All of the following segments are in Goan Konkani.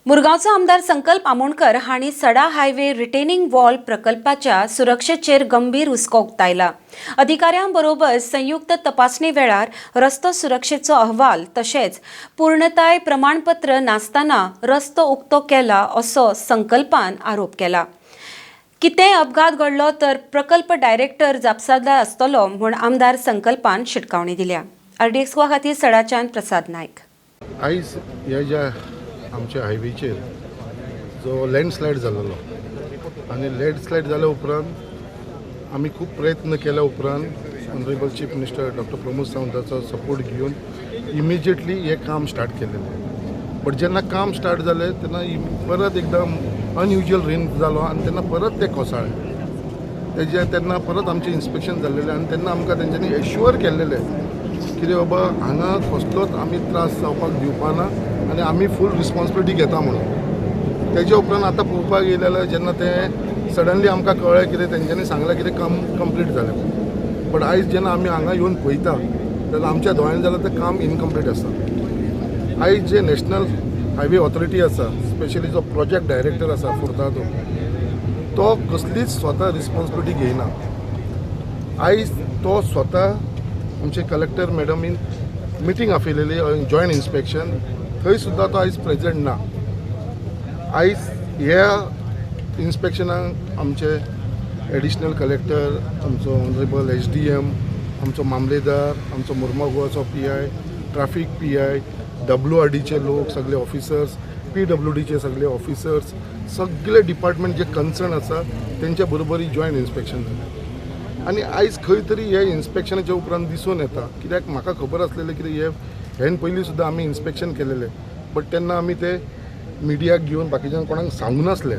मुरगांवचो आमदार संकल्प आमोणकर हांणी सडा हायवे रिटेनिंग वॉल प्रकल्पाच्या सुरक्षेचेर गंभीर हुस्को उक्तायला. अधिकाऱ्यां बरोबर संयुक्त तपासणी वेळार रस्तो सुरक्षेचो अहवाल तशेंच पूर्णताय प्रमाणपत्र नासतना रस्तो उक्तो केला असो संकल्पान आरोप केला. कितेंय अपघात घडलो तर प्रकल्प डायरेक्टर जापसालदार आसतलो म्हूण आमदार संकल्पान शिटकावणी दिल्या. आरडीएक्स गोवा खातीर सडाच्यान प्रसाद नायक. आयज ह्या ज्या आमच्या हायवेचेर जो लँडस्लायड जाल्लो आनी लँडस्लायड जाल्या उपरांत आमी खूब प्रयत्न केल्या उपरांत honourable chief minister doctor Pramod सावंताचो सपोर्ट घेवन इमिजिएटली हें काम स्टार्ट केलेलें. बट जेन्ना काम स्टार्ट जालें तेन्ना परत एकदां अनयुज्युअल रेन जालो आनी तेन्ना परत तें कोसळ्ळें. तेजे तेन्ना परत आमचें इन्स्पेक्शन जाल्लेलें आनी तेन्ना आमकां तेंच्यांनी एश्युअर केल्लेलें कितें बाबा, हांगा कसलोच आमी त्रास जावपाक दिवपा ना आनी आमी फूल रिस्पॉन्सिबिलिटी घेता म्हणून. तेजे उपरांत आतां पळोवपाक येयलें जाल्यार जेन्ना तें सडनली आमकां कळ्ळें कितें, तेंच्यांनी सांगलें कितें काम कंप्लीट जालें. बट आयज जेन्ना आमी हांगा येवन पळयता जाल्यार आमच्या दोळ्यांनी जाल्यार तें काम इनकम्प्लीट आसा. आयज जे नॅशनल हायवे ऑथॉरिटी आसा, स्पेशली जो प्रोजेक्ट डायरेक्टर आसा फुर्तादो, तो कसलीच स्वता रिस्पॉन्सिबिलिटी घेयना. आयज तो स्वता आमचे कलेक्टर मॅडमीन मिटींग आपयलेली जॉयंट इन्स्पेक्शन, थंय सुद्दां तो आयज प्रेजंट ना. आयज ह्या इन्स्पेक्शनाक आमचे एडिशनल कलेक्टर, आमचो ऑनरेबल एसडीएम, आमचो मामलेदार, आमचो मुर्मागोवाचो पीआय, ट्राफीक पीआय, डब्ल्यूआरडीचे लोक सगळे ऑफिसर्स, पीडब्ल्यूडीचे सगळे ऑफिसर्स, सगळे डिपार्टमेंट जे कन्सर्न आसा तेंच्या बरोबर ही जॉयंट इन्स्पेक्शन जालें. आनी आयज खंय तरी हे इन्स्पेक्शनाच्या उपरांत दिसून येता, कित्याक म्हाका खबर आसलेलें कितें, हे हेन पयलीं सुद्दां आमी इन्स्पेक्शन केलेलें, बट तेन्ना आमी ते मिडियाक घेवन बाकीच्यान कोणाक सांगू नासले,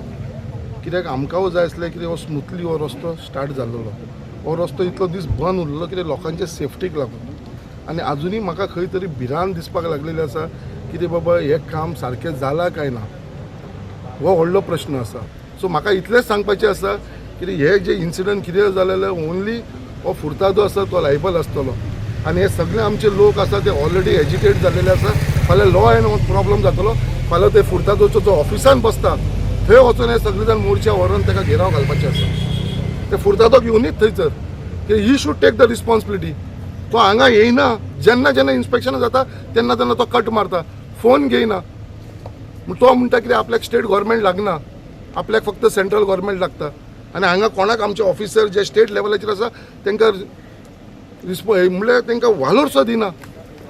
कित्याक आमकांय जाय आसलें कितें हो स्मुथली हो रस्तो स्टार्ट जाल्लो. हो रस्तो इतलो दीस बंद उरलो कितें लोकांच्या सेफ्टीक लागून. आनी आजुनूय म्हाका खंय तरी भिरांत दिसपाक लागलेली आसा कितें बाबा, हें काम सारकें जालां काय ना, हो व्हडलो प्रश्न आसा. सो म्हाका इतलेंच सांगपाचें आसा कितें, हे जे इन्सिडंट कितें जालेले, ओनली हो फुर्तादो आसा तो लायबल आसतलो. आनी हे सगळे आमचे लोक आसा ते ऑलरेडी एजिटेट जाल्लेले आसा. फाल्यां लॉ एंड प्रॉब्लम जातलो. फाल्यां ते फुर्तादोचो जो ऑफिसान बसता थंय वचून हे सगळे जाण मोर्चा व्हरून ताका घेराव घालपाचे आसा. ते फुर्तादो घेवनूच थंयसर की he should take the responsibility. तो हांगा येयना. जेन्ना जेन्ना इन्स्पेक्शन जाता तेन्ना तेन्ना तो कट मारता, फोन घेयना. तो म्हणटा कितें आपल्याक स्टेट गव्हर्मेंट लागना, आपल्याक फक्त सेंट्रल गव्हर्मेंट लागता. आनी हांगा कोणाक आमचे ऑफिसर जे स्टेट लेवलाचेर आसा तांकां रिस्पो म्हणल्यार तांकां वालोर सुद्दां दिना.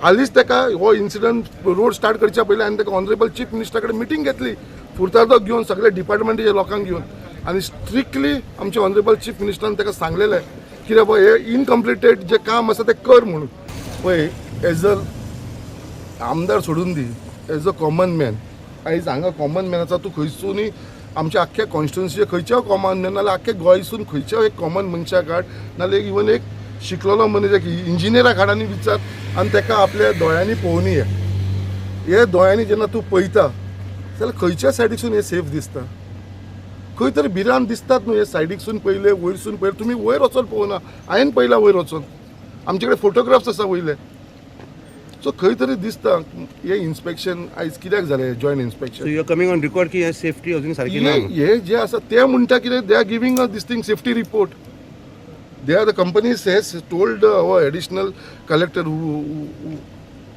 हालींच ताका हो इन्सिडंट रोड स्टार्ट करच्या पयलीं हांवें ताका ऑनरेबल चीफ मिनिस्टरा कडेन मिटींग घेतली, फुर्तादोक घेवन, सगळे डिपार्टमेंटाच्या लोकांक घेवन. आनी स्ट्रिक्टली आमचे ऑनरेबल चीफ मिनिस्टरान ताका सांगलेलें कितें बाबा, हे इनकम्प्लिटेड जे काम आसा तें कर म्हणून. पळय, एज अ आमदार सोडून दी, एज अ कॉमन मॅन, आयज हांगा कॉमन मॅन आसा तूं खंयसूनय आमच्या आख्ख्या कॉन्स्टिट्युन्सीचे खंयच्याय कॉमन मॅन, नाल्यार आख्ख्या गोंयसून खंयच्याय एक कॉमन मनशाक हाड, नाल्यार इवन एक शिकलेलो मनीस, एक इंजिनियराक हाड आनी विचार आनी ताका आपल्या दोळ्यांनी पळोवनी. हे हे दोळ्यांनी जेन्ना तूं पळयता जाल्यार खंयच्या सायडीकसून हें सेफ दिसता? खंय तरी भिरांत दिसतात न्हू. हे सायडीकसून पयले, वयरसून पळयले, तुमी वयर वचोन पळोवना. हांवें पळयला वयर वचोन, आमचे कडेन फोटोग्राफ्स आसा वयले. सो खंय तरी दिसता हे इन्स्पेक्शन आयज कित्याक जालें joint inspection. So you are coming on record की सेफ्टी अजून सारकी ना? हे जे आसा ते म्हणटा कितें, they are giving a this thing safety report. They are the companies has told our additional collector who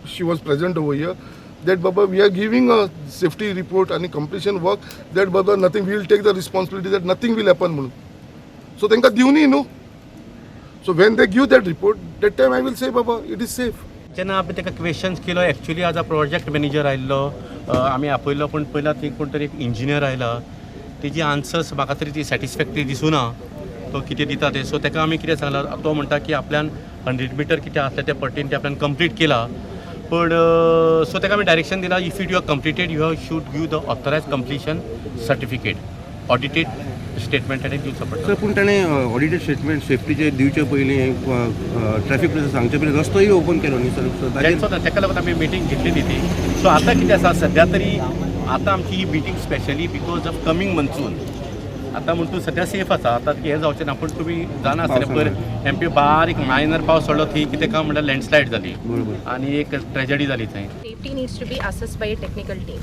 she was present over here that Baba, we are giving a safety report and completion work that Baba, nothing, we will take the responsibility that nothing will happen म्हणून. सो तांकां दिवनी न्हू. So when they give that report, that time I will say Baba, it is safe. जेन्ना आमी ताका क्वेश्चन्स केलो, actually as a project manager आयिल्लो, आमी आपयलो, पूण पयला थंय कोण तरी एक इंजिनियर आयला. तेजी आन्सर्स म्हाका तरी ती सॅटिस्फॅक्टरी दिसूना, तो कितें दिता ते. सो ताका आमी कितें सांगलां, तो म्हणटा की आपल्यान 100 मिटर कितें आसलें तें पर्टेन तें आपल्यान कंप्लीट केला. पण सो ताका आमी डायरेक्शन दिलां, if you are completed, you have should give the authorise completion certificate, audited statement ताणें दिवचो पडटा. सर, पूण ताणें ऑडिटेड स्टेटमेंट सेफ्टीचे दिवचे पयलीं, ट्रॅफिक पुलिसांक सांगचे पयलीं रस्तोय ओपन केलो न्ही सर? सो ताजेर That's ताका लागून आमी मिटींग घेतलेली ती. सो आतां कितें आसा, सद्या तरी आतां आमची ही meeting specially because of coming monsoon. आतां म्हण तूं सद्या सेफ आसा, आतां हें जावचें ना. पूण तुमी जाणा आसतलें, पयर एमपी बारीक मायनर पावस पडलो, थंय कितें काय म्हणल्यार लँडस्लायड जाली आनी एक ट्रेजडी जाली थंय. Safety needs to be assessed by a technical team.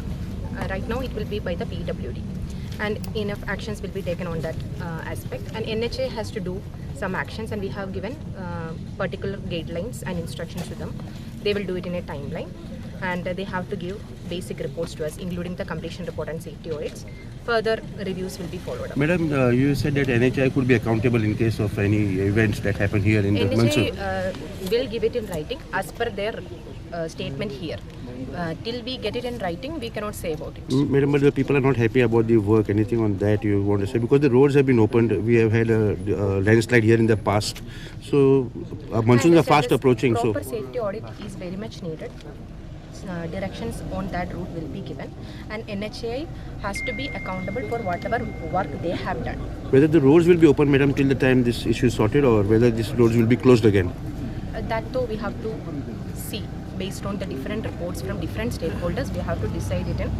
Right now it will be by the PWD, and enough actions will be taken on that aspect. And NHA has to do some actions, and we have given particular guidelines and instructions to them. They will do it in a timeline, and they have to give basic reports to us, including the completion report and safety audits. Further reviews will be followed up. Madam, you said that NHI could be accountable in case of any events that happen here in the monsoon. NHA will give it in writing as per their statement here. Till we get it in writing, we cannot say about it. Madam, but the people are not happy about the work. Anything on that you want to say? Because the roads have been opened. We have had a landslide here in the past. So monsoons are I understand fast this. Approaching. So Proper safety audit is very much needed. Directions on that route will be given, and NHAI has to be accountable for whatever work they have done. Whether the roads will be open, madam, till the time this issue is sorted, or whether these roads will be closed again. That though we have to see based on the different reports from different stakeholders. We have to decide it in.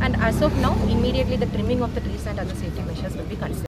And as of now, immediately the trimming of the trees and other safety measures will be considered.